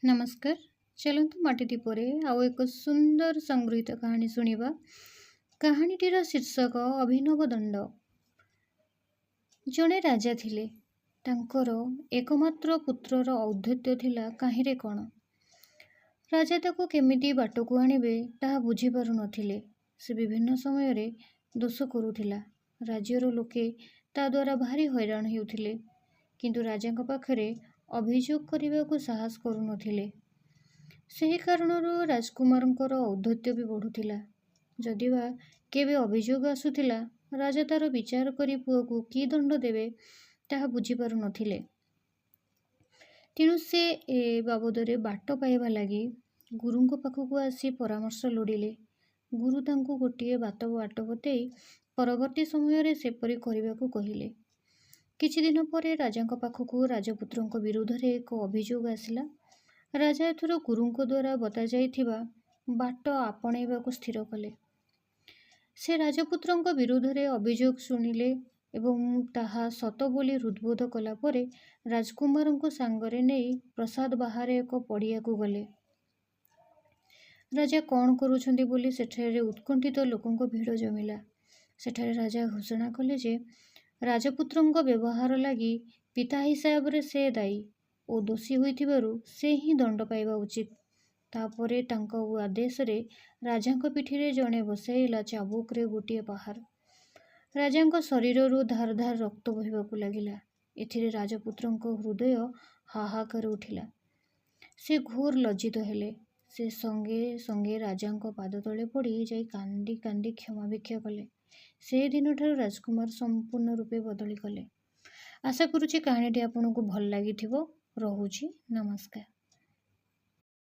ନମସ୍କାର। ଚାଲନ୍ତୁ, ମାଟି ଦୀପରେ ଆଉ ଏକ ସୁନ୍ଦର ସଂଗୃହୀତ କାହାଣୀ ଶୁଣିବା। କାହାଣୀଟିର ଶୀର୍ଷକ ଅଭିନବ ଦଣ୍ଡ। ଜଣେ ରାଜା ଥିଲେ। ତାଙ୍କର ଏକମାତ୍ର ପୁତ୍ରର ଔଦ୍ଧତ୍ୟ ଥିଲା କାହିଁରେ କ'ଣ। ରାଜା ତାକୁ କେମିତି ବାଟକୁ ଆଣିବେ, ତାହା ବୁଝିପାରୁନଥିଲେ। ସେ ବିଭିନ୍ନ ସମୟରେ ଦୋଷ କରୁଥିଲା। ରାଜ୍ୟର ଲୋକେ ତା ଦ୍ୱାରା ଭାରି ହଇରାଣ ହେଉଥିଲେ, କିନ୍ତୁ ରାଜାଙ୍କ ପାଖରେ ଅଭିଯୋଗ କରିବାକୁ ସାହସ କରୁନଥିଲେ। ସେହି କାରଣରୁ ରାଜକୁମାରଙ୍କର ଔଦ୍ଧତ୍ୟ ବି ବଢ଼ୁଥିଲା। ଯଦିବା କେବେ ଅଭିଯୋଗ ଆସୁଥିଲା, ରାଜା ତାର ବିଚାର କରି ପୁଅକୁ କି ଦଣ୍ଡ ଦେବେ, ତାହା ବୁଝିପାରୁନଥିଲେ। ତେଣୁ ସେ ଏ ବାବଦରେ ବାଟ ପାଇବା ଲାଗି ଗୁରୁଙ୍କ ପାଖକୁ ଆସି ପରାମର୍ଶ ଲୋଡ଼ିଲେ। ଗୁରୁ ତାଙ୍କୁ ଗୋଟିଏ ବାଟ ବତେଇ ପରବର୍ତ୍ତୀ ସମୟରେ ସେପରି କରିବାକୁ କହିଲେ। କିଛି ଦିନ ପରେ ରାଜାଙ୍କ ପାଖକୁ ରାଜପୁତ୍ରଙ୍କ ବିରୁଦ୍ଧରେ ଏକ ଅଭିଯୋଗ ଆସିଲା। ରାଜା ଏଥର ଗୁରୁଙ୍କ ଦ୍ୱାରା ବତାଯାଇଥିବା ବାଟ ଆପଣେଇବାକୁ ସ୍ଥିର କଲେ। ସେ ରାଜପୁତ୍ରଙ୍କ ବିରୁଦ୍ଧରେ ଅଭିଯୋଗ ଶୁଣିଲେ ଏବଂ ତାହା ସତ ବୋଲି ହୃଦବୋଧ କଲା ପରେ ରାଜକୁମାରଙ୍କୁ ସାଙ୍ଗରେ ନେଇ ପ୍ରାସାଦ ବାହାରେ ଏକ ପଡ଼ିଆକୁ ଗଲେ। ରାଜା କ'ଣ କରୁଛନ୍ତି ବୋଲି ସେଠାରେ ଉତ୍କଣ୍ଠିତ ଲୋକଙ୍କ ଭିଡ଼ ଜମିଲା। ସେଠାରେ ରାଜା ଘୋଷଣା କଲେ ଯେ ରାଜପୁତ୍ରଙ୍କ ବ୍ୟବହାର ଲାଗି ପିତା ହିସାବରେ ସେ ଦାୟୀ ଓ ଦୋଷୀ ହୋଇଥିବାରୁ ସେ ହିଁ ଦଣ୍ଡ ପାଇବା ଉଚିତ। ତାପରେ ତାଙ୍କ ଆଦେଶରେ ରାଜାଙ୍କ ପିଠିରେ ଜଣେ ବସାଇଲା ଚାବୁକରେ ଗୋଟିଏ ପାହାର। ରାଜାଙ୍କ ଶରୀରରୁ ଧାର ଧାର ରକ୍ତ ବୋହିବାକୁ ଲାଗିଲା। ଏଥିରେ ରାଜପୁତ୍ରଙ୍କ ହୃଦୟ ହାହାକାର ଉଠିଲା। ସେ ଘୋର ଲଜ୍ଜିତ ହେଲେ। ସେ ସଙ୍ଗେ ସଙ୍ଗେ ରାଜାଙ୍କ ପାଦ ତଳେ ପଡ଼ି ଯାଇ କାନ୍ଦି କାନ୍ଦି କ୍ଷମା ଭିକ୍ଷା କଲେ। ସେ ଦିନଠାରୁ ରାଜକୁମାର ସମ୍ପୂର୍ଣ୍ଣ ରୂପେ ବଦଳିଗଲେ। ଆଶା କରୁଛି କାହାଣୀଟି ଆପଣଙ୍କୁ ଭଲ ଲାଗିଥିବ। ରହୁଛି, ନମସ୍କାର।